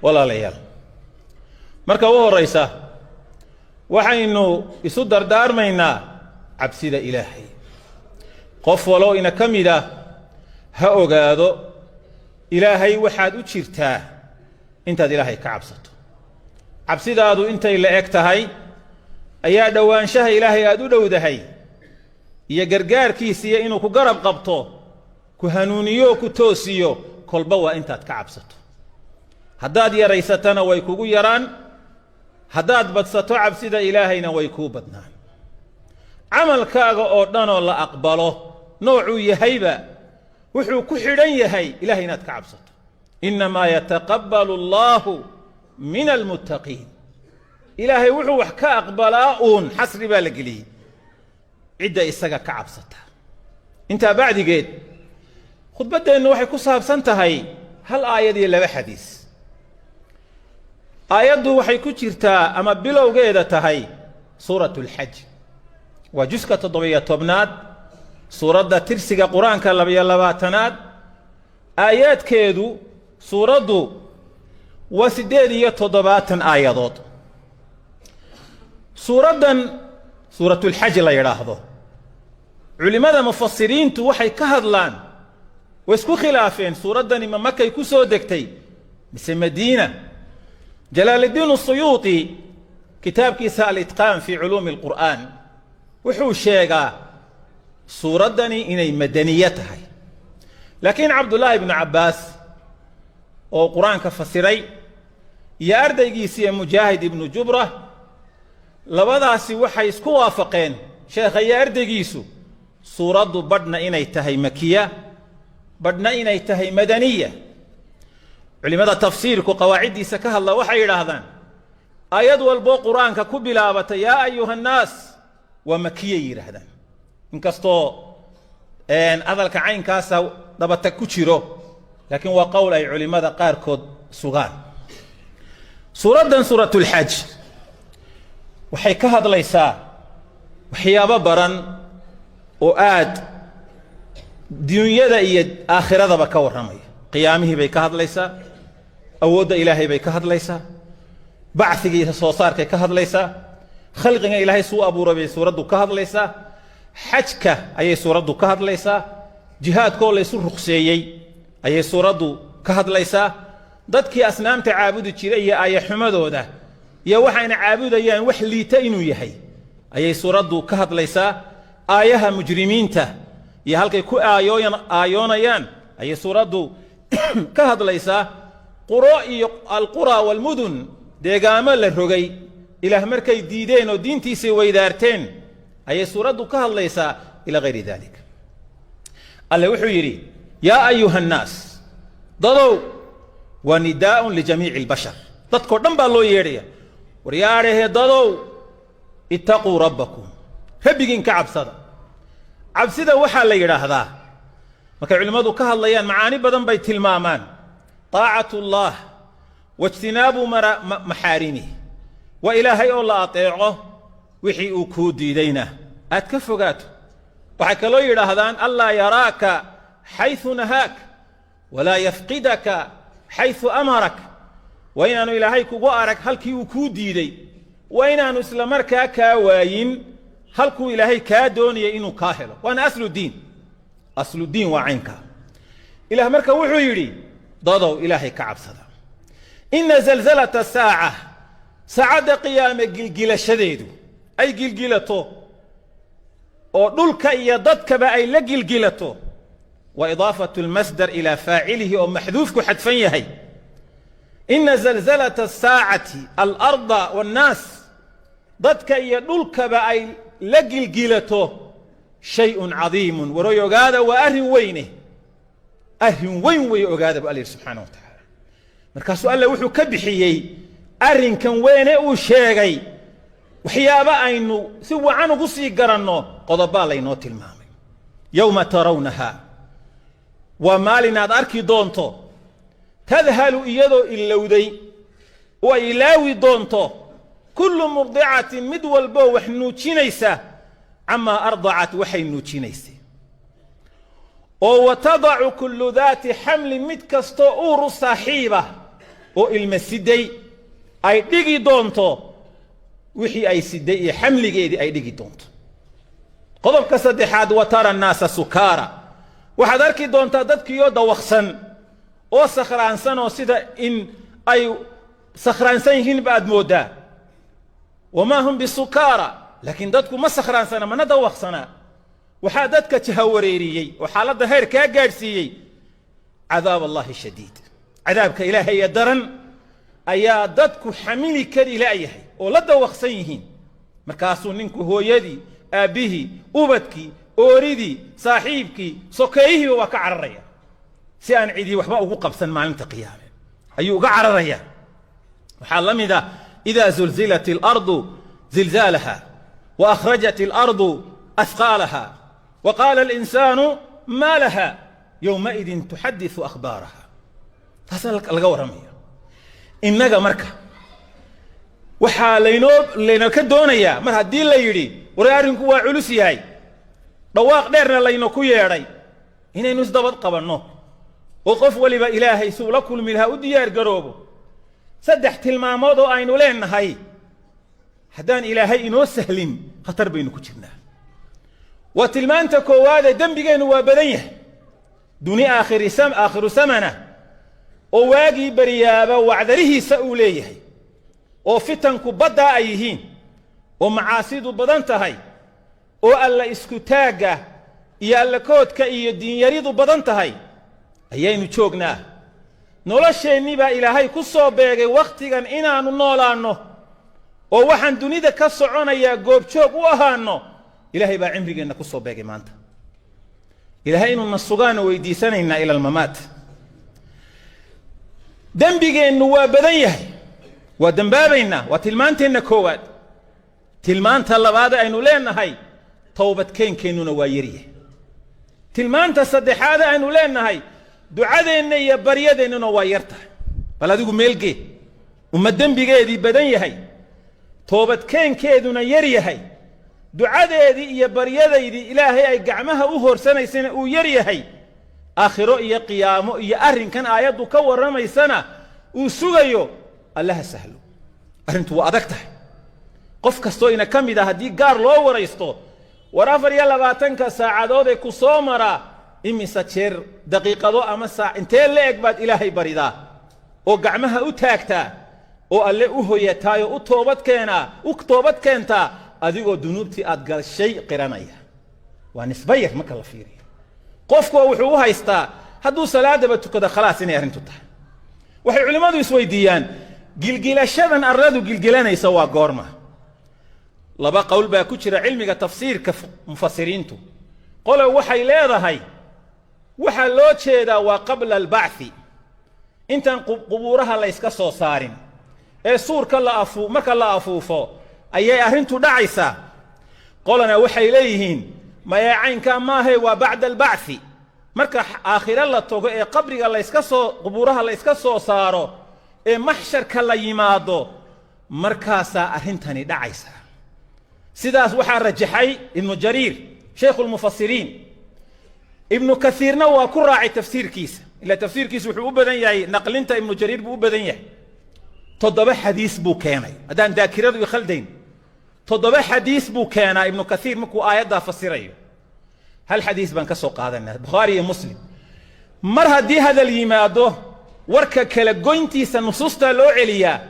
Walaalayaal, marka u horraysa waxaynu isu dardaarmaynaa cabsida Ilaahay. Qof walow ina ka mid ah ha ogaado, Ilaahay waxaad u jirtaa intaad Ilaahay ka cabsato. Cabsidaadu intay la eg tahay ayaa dhowaanshaha Ilaahay aad u dhowdahay iyo gargaarkiisiiyo inuu ku garab qabto, ku hanuuniyo, ku toosiyo. Kolba waa intaad ka cabsato. Haddaad yaraysatana way kugu yaraan, haddaad badsato cabsida Ilaahayna way kuu badnaan. Camalkaaga oo dhanoo la aqbalo, noocuu yahayba, wuxuu ku xidhan yahay Ilahay inaad ka cabsato. إنما يتقبل الله من المتقين. Ilaahay wuxuu wax ka aqbalaa uun, xasri baa la geliyey, cidda isaga ka cabsata. Intaa bacdigeed, khudbaddeennu waxay ku saabsan tahay hal aayad iyo laba xadiis. Aayaddu waxay ku jirtaa ama bilowgeeda tahay Suurat Alxaj, waa juska 17aad, suuradda tirsiga Qur-aanka 22aad. Aayaadkeedu suuraddu waa 78 aayadood. Suuraddan Suuratulxaj la yidhaahdo, culimmada mufasiriintu waxay ka hadlaan, way isku khilaafeen, suuraddani ma Makay ku soo degtay mise Madiina? Jalaaliddiin Asuyuuti kitaabkiisa Alitqaan fi Culuumi Alqur'aan wuxuu sheegaa suuraddani inay madaniye tahay, laakiin Cabdullaahi ibnu Cabbaas oo Qur-aanka fasiray iyo ardaygiisiiyo Mujaahid ibnu Jubra, labadaasi waxay isku waafaqeen, sheekha iyo ardaygiisu, suuraddu badhna inay tahay makiya, badhna inay tahay madaniya. Culimada tafsiirku qawaaciddiisa ka hadla waxay yidhaahdaan, aayad walboo Qur-aanka ku bilaabata "يا أيها الناس" waa makiyay yidhaahdaan, inkastoo hadalka caynkaasa dabatag ku jiro, laakiin waa qowl ay culimmada qaarkood sugaan. Suuraddan Suuratulxaj waxay ka hadlaysaa waxyaabo baran oo aad dunyada iyo aakhiradaba ka warramaya. Qiyaamihii bay ka hadlaysaa, awoodda Ilaahay bay ka hadlaysaa, bacigii soo saarkay ka hadlaysaa, khalqiga Ilaahay suu abuuray bay suuraddu ka hadlaysaa, xajka ayay suuraddu ka hadlaysaa, jihaadkoo laysu ruqseeyey ayay suuraddu ka hadlaysaa, dadkii asnaamta caabudi jiray iyo aayaxumadooda iyo waxayna caabudayaan wax liita inuu yahay ayay suuraddu ka hadlaysaa, aayaha mujrimiinta iyo halkay ku aayoonayaan ayay suuraddu ka hadlaysaa, quro iyo القرى والمدن, deegaamo la rogay Ilaah markay diideen oo diintiisay weydaarteen ayay suuraddu ka hadlaysaa, إلى غير ذلك. Alle wuxuu yidhi: "يا أيها الناس", dadow. Waa نداء لجميع البشر, dadkoo dhan baa loo yeedhaya. Waryaadhahe dadow, اتقوا ربكم, rabbigiin ka cabsada. Cabsida waxaa la yidhaahdaa, markay culimmadu ka hadlayaan, macaani badan bay tilmaamaan: طاعة الله واجتناب محارمه. Waa Ilaahay oo la ateeco, wixii uu kuu diidayna aad ka fogaato. Waxay kaloo yidhaahdaan: ألا يراك حيث نهاك ولا يفقدك حيث أمرك. Waa inaanu Ilaahay kugu arag halkii uu kuu diiday, waa inaanu isla markaa kaa waayin halkuu Ilaahay kaa doonaya inuu kaa helo. Waana أصل الدين, أصل الدين waa caynkaa. Ilaah marka wuxuu yidhi: dadow, Ilaahay ka cabsada. إن زلزلة الساعة, saacadda qiyaame gilgilashadeedu ay gilgilato oo dhulka iyo dadkaba ay la gilgilato, wa إضافة المصدر إلى فاعله oo maxduufku xadfan yahay. إن زلزلة الساعة الأرض والناس, dadka iyo dhulkaba ay la gilgilato, شيء عظيم. Waroy ogaada, waa arrin weyne, arrin weyn wey, ogaada, bu Alla yidhi subxaana wa tacaala. Markaasuu Alle wuxuu ka bixiyey arrinkan weyne uu sheegay waxyaabo aynu si wacan ugu sii garanno. Qodobaa laynoo tilmaamay. يوم ترونها, waa maalin aad arki doonto, تذهل, iyadoo ilowday oo ay ilaawi doonto, كل مرضعة, mid walboo wax nuujinaysa, عما أرضعت, waxay nuujinaysay, oo وتضع كل ذات حمل, mid kastoo uuru saaxiiba Oo ilma siday ay dhigi doonto wixii ay siday iyo xamligeedii ay dhigi doonto. Qodobka saddexaad, wa tara annaasa sukaara, waxaad arki doontaa dadkiioo dawaqsan oo sakhraansan, oo sida in ay sakhraansan yihiin ba aad mooddaa. Wamaa hum bisukaara, laakiin dadku ma sakhraansana mana dawaqsana. Waxaa dadka jahawareeriyey oo xaaladda heer kaa gaadhsiiyey cadaab Allahi shadiid, cadaabka Ilaahay ee daran ayaa dadku xamili kari la'yahay oo la dawaqsan yihiin. Markaasuu ninku hooyadii, aabbihii, ubadkii, ooridii, saaxiibkii, sokeeyihiiba waa ka cararaya, si aan cidii waxba ugu qabsan maalinta qiyaame ayuu uga cararaya. Waxaa la mid ah idaa zulzilat alardu zilzaalaha wa akhrajat alardu ahqaalaha wa qaala alinsaanu maa laha yowmaidin tuxadiثu akhbaaraha. Taasaa laga warramaya. Innaga marka waxaa laynoo ka doonayaa, mar haddii la yidhi war arrinku waa culus yahay, dhawaaq dheerna layno ku yeedhay, inaynu isdabad qabanno oo qof waliba Ilaahay suu la kulmi lahaa u diyaar garoobo. Saddex tilmaamood oo aynu leenahay haddaan Ilaahay inoo sahlin, khatar baynu ku jirnaa. Waa tilmaanta koowaadee, dembigeennu waa badan yahay. Duni aakhiru samana oo waagii beriyaaba wacdarihiisa uu leeyahay, oo fitanku baddaa ay yihiin, oo macaasidu badan tahay, oo Alla isku taagga iyo Alla koodka iyo diinyaridu badan tahay ayaynu joognaa. Nolosheennii baa Ilaahay ku soo beegay wakhtigan inaannu noolaanno oo waxaan dunida ka soconayaa goobjoog u ahaanno. Ilaahay baa cimrigeenna ku soo beegay maanta. Ilaahay inuu na sugaano weydiisanaynaa ila almamaat. Dembigeennu waa badan yahay, waa dembaabaynaa, waa tilmaanteenna koowaad. Tilmaanta labaad aynu leenahay, towbadkeenkeennuna waa yaryahay. Tilmaanta saddexaad aynu leenahay, ducadeenna iyo baryadeennuna waa yar tahay. Bal adigu meelgee umma dembigeedii badan yahay, toobadkeenkeeduna yar yahay, ducadeedii iyo baryadaydii Ilaahay ay gacmaha u horsanaysana uu yar yahay, aakhiro iyo qiyaamo iyo arrinkan aayaddu ka warramaysana uu sugayo? Allaha sahlo, arrintu waa adag tahay. Qof kastoo ina ka mid ah haddii gaar loo waraysto, war 24-ka saacadood ee ku soo maraa, imise jeer, daqiiqado ama saac intee la eg baad Ilaahay baridaa oo gacmaha u taagtaa oo Alle u hoyataayoo u toobad keenaa, u toobad keentaa, adigoo dunuubtii aad galshay qiranaya? Waa nisba yar marka la fiiriyo. Qofku wuxuu u haystaa hadduu salaadaba tukado khalaas inay arrintu tahay. Waxay culimmadu isweydiiyaan, gilgilashadan arladu gilgilanaysa waa goorma? Laba qowl baa ku jira cilmiga tafsiirka mufasiriintu. Qole waxay leedahay waxaa loo jeedaa waa qabla albacthi, intaan qubuuraha layska soo saarin ee suurka la afu marka la afuufo ayay arrintu dhacaysaa. Qolana waxay leeyihiin maya, caynkaa maahe, waa bacda albacthi, marka aakhiro la tago ee qabriga layska soo qubuuraha la yska soo saaro ee maxsharka la yimaado, markaasaa arrintani dhacaysaa. Sidaas waxaa rajaxay Ibnu Jariir, shaykhu lmufasiriin. Ibnu Kaiirna waa ku raacay tafsiirkiisa, ila tafsiirkiisu wuxuu u badan yahay naqlinta Ibnu Jariir buu u badan yahay. Toddoba xadiis buu keenay, haddaan daakiradu i khaldayn, toddoba xadiis buu keenaa Ibnu Kaiir markuu aayaddaa fasirayo. Hal xadiis baan ka soo qaadanaa, Bukhaari iyo Muslim. Mar haddii hadal yimaado, warka kala goyntiisa nusuustaa loo celiyaa.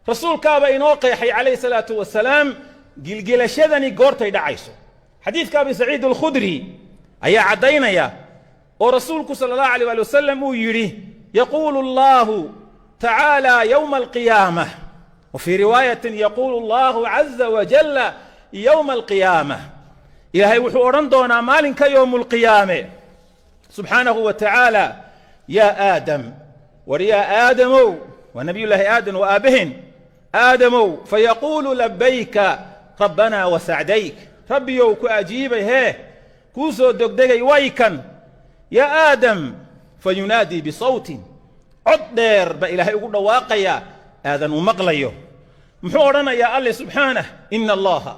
Rasuulkaaba inoo qeexay calayhi salaatu wasalaam gilgilashadani goortay dhacayso. Xadiidka Abi Saciid Alkhudri ayaa caddaynaya oo rasuulku sala Allahu alayh waali wasalam uu yidhi: yaquulu Allahu tacaala yowma alqiyaamah, wa fii riwaayatin yaquulu Allahu caza wajalla yowma alqiyaamah, Ilaahay wuxuu odhan doonaa maalinka yowmulqiyaame subxaanahu wa tacaala: yaa Aadam, war yaa Aadamow. Waa Nabiyullaahi Aadam, waa aabbaheen. Aadamow, fayaquulu: labayka rabbana wa sacdayk. Rabbiyow, ku ajiibay, hee, kuu soo degdegay, waykan. Yaa Aadam, fayunaadii bisawtin, cod dheer baa Ilaahay ugu dhawaaqayaa, Aadan uu maqlayo. Muxuu odhanayaa Alle subxaanah? Ina Allaha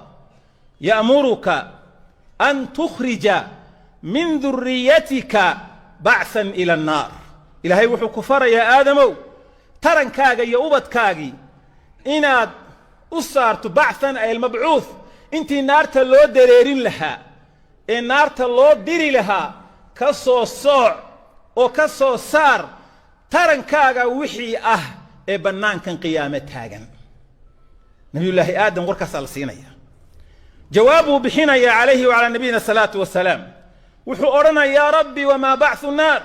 ya'muruka an tukhrija min duriyatika bacثan ila annaar. Ilaahay wuxuu ku farayaa, Aadamow, Tarankaaga iyo ubadkaagii inaad u saarto bacثan ay almabcuuth, intii naarta loo dareerin lahaa ee naarta loo diri lahaa, ka soo sooc oo ka soo saar tarankaaga wixii ah ee bannaankan qiyaame taagan. Nabiyullaahi Aadam warkaasaa la siinaya. Jawaab buu bixinayaa, calayhi wacalaa nabiyina asalaatu wasalaam. Wuxuu odhanayaa: "Rabbi, wamaa bacثu naar?"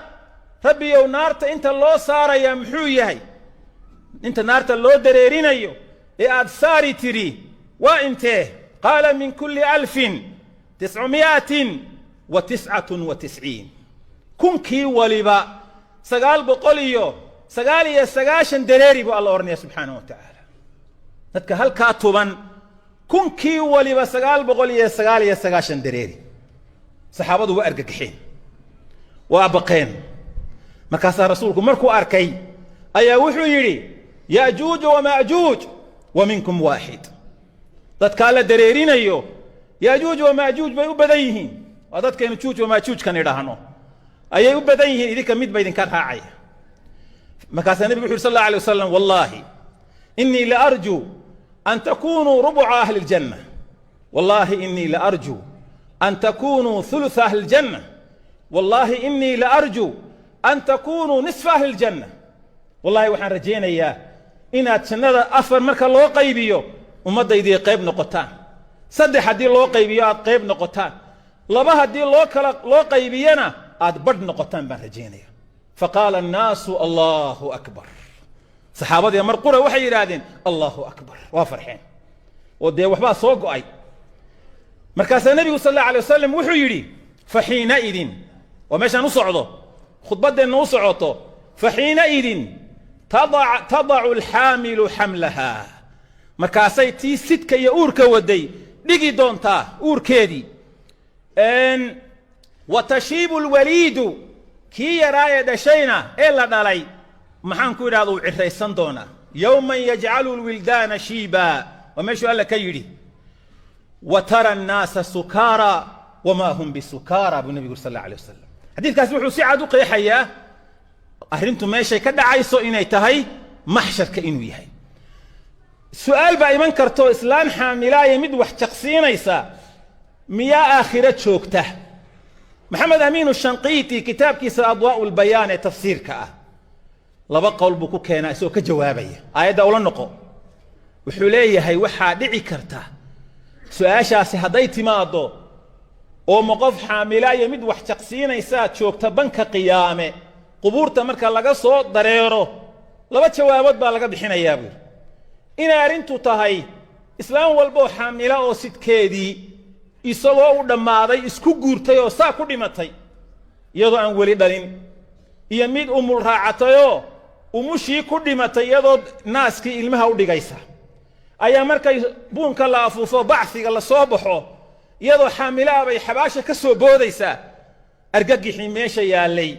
Rabbiyow, naarta inta loo saarayaa muxuu yahay? Inta naarta loo dareerinayo ee aad saari tidhi waa intee? Qaala: "Min kulli 1999." Kunkii waliba 999 dareeri buu Alla odhanaya subxaanahu wa tacaala. Dadka halkaa tuban, kunkii waliba 999 dareeri. Saxaabadu waa argagaxeen, waa baqeen. Markaasaa rasuulku markuu arkay ayaa wuxuu yidhi: "Ya'juuj wama'juuj wa minkum waaxid." Dadkaa la dareerinayo Yaajuuj wamaajuuj bay u badan yihiin, waa dadkaynu juuj wamaajuujkan idhaahno ayay u badan yihiin, idinka mid ba idinka raacaya. Markaasaa nebigu wuxu yuri sal alla alay wasalam: "Wallaahi inii la arjuu an takunuu rubuca ahli اljanna, wallahi inii la arjuu an takunuu thulutha ahli اljanna, wallahi inii la arjuu an takunuu nisfa ahli اljanna." Wallahi waxaan rajaynayaa inaad jannada afar marka loo qaybiyo ummaddaydii qayb noqotaan, saddex haddii loo qaybiyo aad qayb noqotaan, laba haddii loo kala loo qaybiyana aad badh noqotaan baan rajaynaya. Faqaala annaasu: "Allahu akbar." Saxaabadii mar qura waxay yidhaahdeen: "Allahu akbar." Waa farxeen oo dee waxbaa soo go'ay. Markaasaa nebigu sal alla alay wasalam wuxuu yidhi: "Faxiinaidin," waa meeshaan u socdo khudbaddeenna u socoto, "faxiinaidin tadacu alxaamilu xamlaha." Markaasay tii sidka iyo uurka waday dhigi doontaa uurkeedii. Wa tashiibu lwaliidu, kii yaraa ee dhashayna ee la dhalay, maxaan ku idhahda, uu cirraysan doonaa. Yowman yajcalu lwildaana shiiba, waa meeshuu Alla ka yidhi. Wa tara annaasa sukaara wamaa hum bisukaara, buu nebigu sal alla alay wasalam. Xadiidkaasi wuxuu si cad u qeexayaa arrintu meeshay ka dhacayso inay tahay maxsharka inuu yahay. Su'aal baa iman karto: islaan xaamilaaya mid wax jaqsiinaysa miyaa aakhiro joogta? Maxamed Amiinu Shanqiiti kitaabkiisa Adwaa'u Lbayaan ee tafsiirka ah laba qowl buu ku keenaa isagoo ka jawaabaya aayadda ula noqo. Wuxuu leeyahay, waxaa dhici karta su'aashaasi hadday timaaddo oo ma qof xaamilaaya mid wax jaqsiinaysaa joogta banka qiyaame, qubuurta marka laga soo dareero, laba jawaabood baa laga bixinayaa buuri. Inay arrintu tahay islaam walboo xaamila oo sidkeedii isagoo u dhammaaday isku guurtay oo saa ku dhimatay iyadoo aan weli dhalin, iyo mid umul raacatayoo umushii ku dhimatay iyadoo naaskii ilmaha u dhigaysa, ayaa markay buunka la afuufo, bacsiga la soo baxo, iyadoo xaamilo ah bay xabaasha ka soo boodaysaa. Argagixii meesha yaallay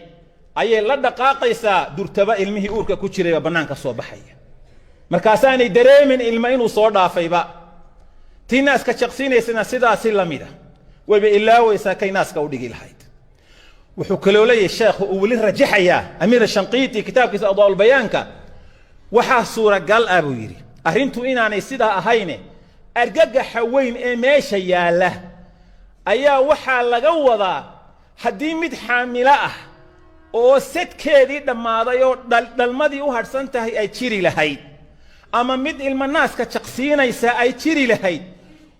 ayay la dhaqaaqaysaa, durtaba ilmihii uurka ku jirayba bannaanka soo baxaya. Markaasaanay dareemin ilma inuu soo dhaafayba. Tii naaska jaqsiinaysana sidaasi la mida, wayba ilaawaysaa kay naaska u dhigi lahayd. Wuxuu kaloo leeyahay sheekhu, uu weli rajaxayaa Amiir Shanqiiti kitaabkiisa Adwaaulbayaanka, waxaa suuragal ah buu yidhi arrintu inaanay sidaa ahayne, argagaxa weyn ee meesha yaalla ayaa waxaa laga wadaa haddii mid xaamilo ah oo sadkeedii dhammaaday oo dhalmadii u hadhsan tahay ay jiri lahayd, ama mid ilma naaska jaqsiinaysa ay jiri lahayd,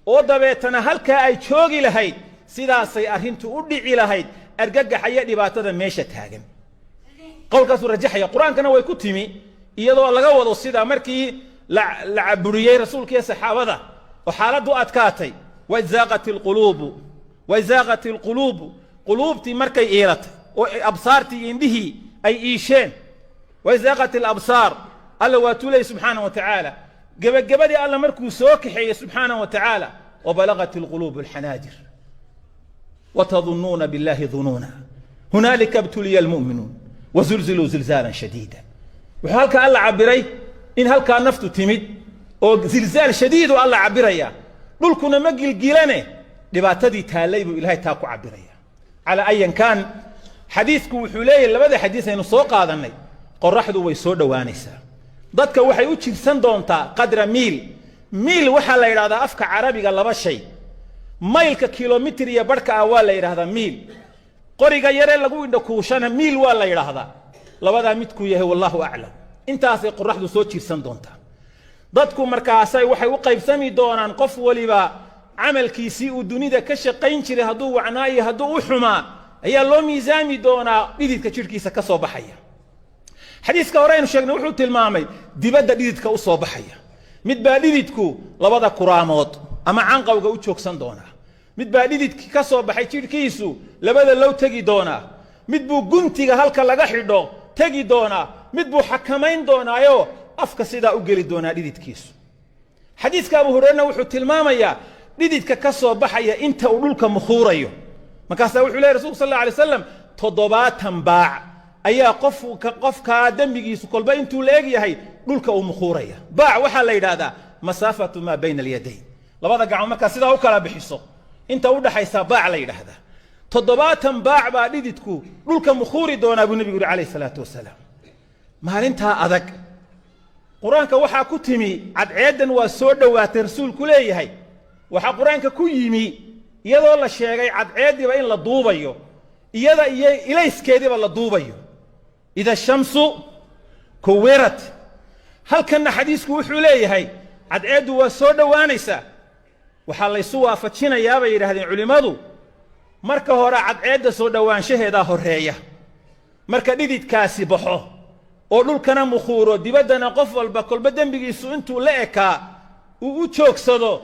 oo dabeetana halkaa ay joogi lahayd, sidaasay arrintu u dhici lahayd, argagaxa iyo dhibaatada meesha taagan. Qowlkaasuu rajaxaya. Qur-aankana way ku timi iyadoo laga wado sidaa markii la caburiyey rasuulka iyo saxaabada oo xaaladdu adkaatay. Wazaaqat alquluubu, wazaaqat alquluubu, quluubtii markay iilatay oo absaartii iyo indhihii ay iisheen. Wazaaqat alabsaar, Alla waa tuulay subxaana wa tacaala. Gebagabadii Alla markuu soo kaxeeyey subxaana wa tacaala: wabalagat alquluubu alxanaajir watadunnuuna billahi dunuuna hunaalika ibtuliya almu'minuun wazulziluu zilzaalan shadiida. Wuxuu halkaa Alla cabiray in halkaa naftu timid oo zilzaal shadiidu Alla cabiraya, dhulkuna ma gilgilane, dhibaatadii taallay buu Ilaahay taa ku cabiraya. Calaa ayan kaan, xadiisku wuxuu leeyahay, labada xadiis aynu soo qaadannay, qoraxdu way soo dhowaanaysaa. Dadka waxay u jirsan doontaa qadra miil. Miil waxaa la yidhahdaa afka Carabiga laba shay. Maylka kilomitir iyo barhka ah waa la yidhahdaa miil, qoriga yaree lagu indhakuushana miil waa la yidhaahdaa. Labadaa midkuu yahay wallaahu aclam. Intaasay qoraxdu soo jiirsan doontaa. Dadku markaasay waxay u qaybsami doonaan qof waliba camalkiisii uu dunida ka shaqayn jiray, hadduu wacnaa iyo hadduu u xumaa ayaa loo miisaami doonaa dhididka jidhkiisa ka soo baxaya. Xadiiska hore aynu sheegnay wuxuu tilmaamay dibadda dhididka u soo baxaya. Mid baa dhididku labada kuraamood ama canqawga u joogsan doonaa, mid baa dhididki ka soo baxay jidhkiisu labada low tegi doonaa, mid buu guntiga halka laga xidho tegi doonaa, mid buu xakamayn doonaayo afka sidaa u geli doonaa dhididkiisu. Xadiiska Abu Hurayrna wuxuu tilmaamayaa dhididka ka soo baxaya inta uu dhulka mukhuurayo. Markaasaa wuxuu lehy Rasulku sal alla alay slam 70 baac ayaa qofkaa dembigiisu kolba intuu la eg yahay dhulka uu mukhuuraya. Baac waxaa la yidhaahdaa masaafatu maa bayna alyadayn, labada gacmood markaa sidaa u kala bixiso inta u dhaxaysaa baac la yidhaahdaa. 70 baac baa dhididku dhulka mukhuuri doonaa buu nebigu yidhi calayh salaatu wasalaam. Maalintaa adag Qur-aanka waxaa ku timi cadceeddan waa soo dhowaatay. Rasuulku leeyahay waxaa Qur-aanka ku yimi iyadoo la sheegay cadceeddiiba in la duubayo, iyada iyo ilayskeediiba la duubayo, ida shamsu kuwirat. Halkanna xadiisku wuxuu leeyahay cadceeddu waa soo dhowaanaysaa. Waxaa laysu waafajinayaa bay yidhahdeen culimmadu, marka hore cadceedda soo dhowaanshaheedaa horreeya. Marka dhididkaasi baxo oo dhulkana mukhuuro, dibaddana qof walba kolba dembigiisu intuu la ekaa uu u joogsado,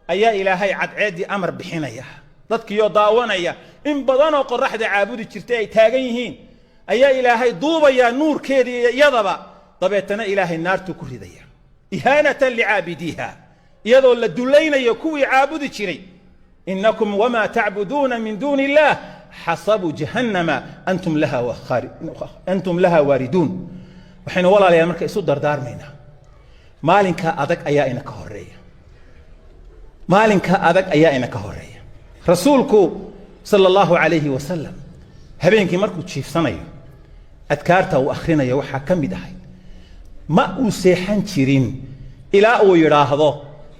ayaa Ilaahay cadceeddii amar bixinaya. Dadkiioo daawanaya, in badanoo qorraxda caabudi jirtay ay taagan yihiin, ayaa Ilaahay duubayaa nuurkeedii iyo iyadaba. Dabeetana Ilaahay naartuu ku ridaya ihaanatan licaabidiiha, iyadoo la dullaynayo kuwii caabudi jiray. Inakum wamaa tacbuduuna min duuni illaah xasabu jahannama antum laha waariduun. Waxaynu walaalayaal marka isu dardaarmaynaa, maalinkaa adag ayaa ina ka horeeya, maalinkaa adag ayaa ina ka horeeya. Rasuulku sala allahu calayhi wasalam habeenkii markuu jiifsanayo adkaarta uu akhrinayo waxaa ka mid ahayd, ma uu seexan jirin ilaa uu yidhaahdo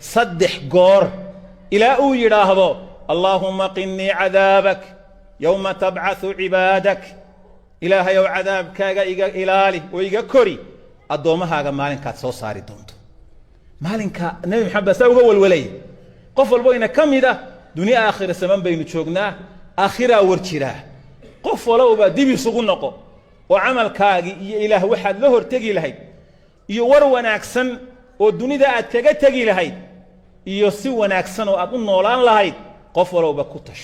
3 goor, ilaa uu yidhaahdo: allaahumma qinnii cadaabak yowma tabcathu cibaadak. Ilaahayow, cadaabkaaga iga ilaali oo iga kori addoommahaaga maalinkaad soo saari doonto. Maalinka Nebi Maxamed baa saa uga walwalaya. Qof walbo ina ka mid ah, dunya aakhira saman baynu joognaa, aakhiraa war jiraa. Qof walowba dib isugu noqo oo camalkaagii iyo Ilaah waxaad la hortegi lahayd iyo war wanaagsan oo dunida aad kaga tegi lahayd iyo si wanaagsan oo aad u noolaan lahayd, qof walowba ku tasho.